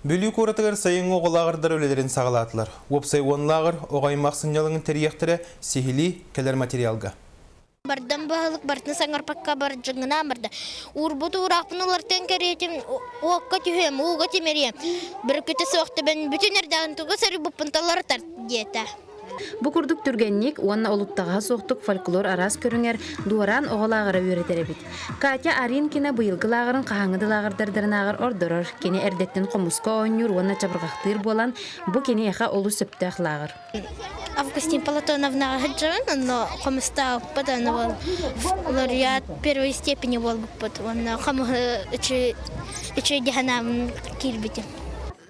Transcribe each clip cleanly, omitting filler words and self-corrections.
Бүлүү куоратыгар сайыҥҥы оҕо лааҕырдара үлэлэрин саҕалаатылар. Уопсай уон лааҕыр оҕо аймах сынньалаҥын тэрийиэхтэрэ сиһилии кэлэр материалга. Бардам баһылык бартын саҥарпакка бардьыҥнаан барда. Уурбут уураахпын ылартан кэриэтим уокка түһүөм, ууга тимириэм. Бүркүтэ суох төбөн бүтүн эрдэҕин тугу сарыйбыппын талары тарт диэтэ. Бу курдук түргэнник уонна олуттаҕаһа суохтук фольклор араас көрүҥэр дуораан оҕо лааҕыра үөрэтэр эбит. Катя Аринкина быйылгы лааҕырын хаһааҥҥы да лааҕырдардарынааҕар ордорор. Кини эрдэттэн хомуска оонньуур уонна чабырҕахтыыр буолан, бу киниэхэ олус сөптөөх лааҕыр. Августин Платоновнаҕа сылдьабын, онно хомустаабыппыт, аны ол лауреат первой степени буолбуппут уонна хомуһу үчүгэй дьаһанаабын киирбитим.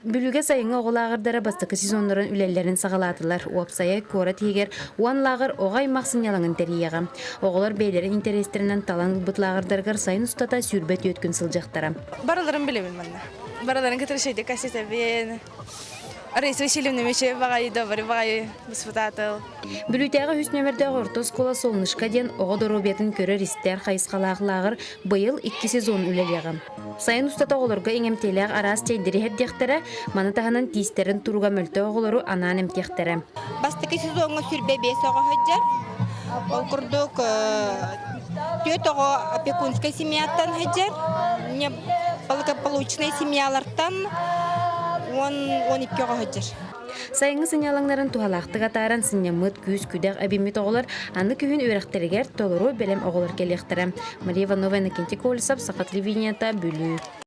Бүлүүгэ сайыҥҥы оҕо лааҕырдара бастакы сезоннарын үлэлэрин саҕалаатылар. Уопсайа куорат иһигэр уон лааҕыр оҕо аймах сынньалаҥын тэрийиэҕэ. Оҕолор бэйэлэрин интэриэстэринэн талан ылбыт лааҕырдарыгар сайын устата 24 күн сылдьыахтара. Барыларын билэбин манна. Барыларын кытары шейдик кассетабин. Раиса Васильевна Мечева баҕайы добрый баҕайы воспитатель. Бүлүүтээҕи үс нүөмэрдээх орто оскуола «Солнышко» диэн оҕо доруобуйатын көрөр-истэр хайысхалаах лааҕыр быйыл икки сезон үлэлиэҕэ. Сайын устата оҕолорго иҥэмтиэлээх араас чэйдэри иһэрдиэхтэрэ, маны таһынан тиистэрин туруга мөлтөх оҕолору анаан эмтиэхтэрэ. Бастакы сезоҥҥа 25 оҕо сылдьар. Ол курдук түөрт оҕо опекунскай семьяттан сылдьар, благополучнай семьялартан 10-12 оҕо сылдьар. Сайыҥҥы сынньалаҥнарын туһалаахтык атааран сынньаммыт күүс-күдэх эбиммит оҕолор аны күһүн үөрэхтэригэр толору бэлэм оҕолор кэлиэхтэрэ. Мария Иванова, Иннокентий Колесов, Саха телевидениета, Бүлүү.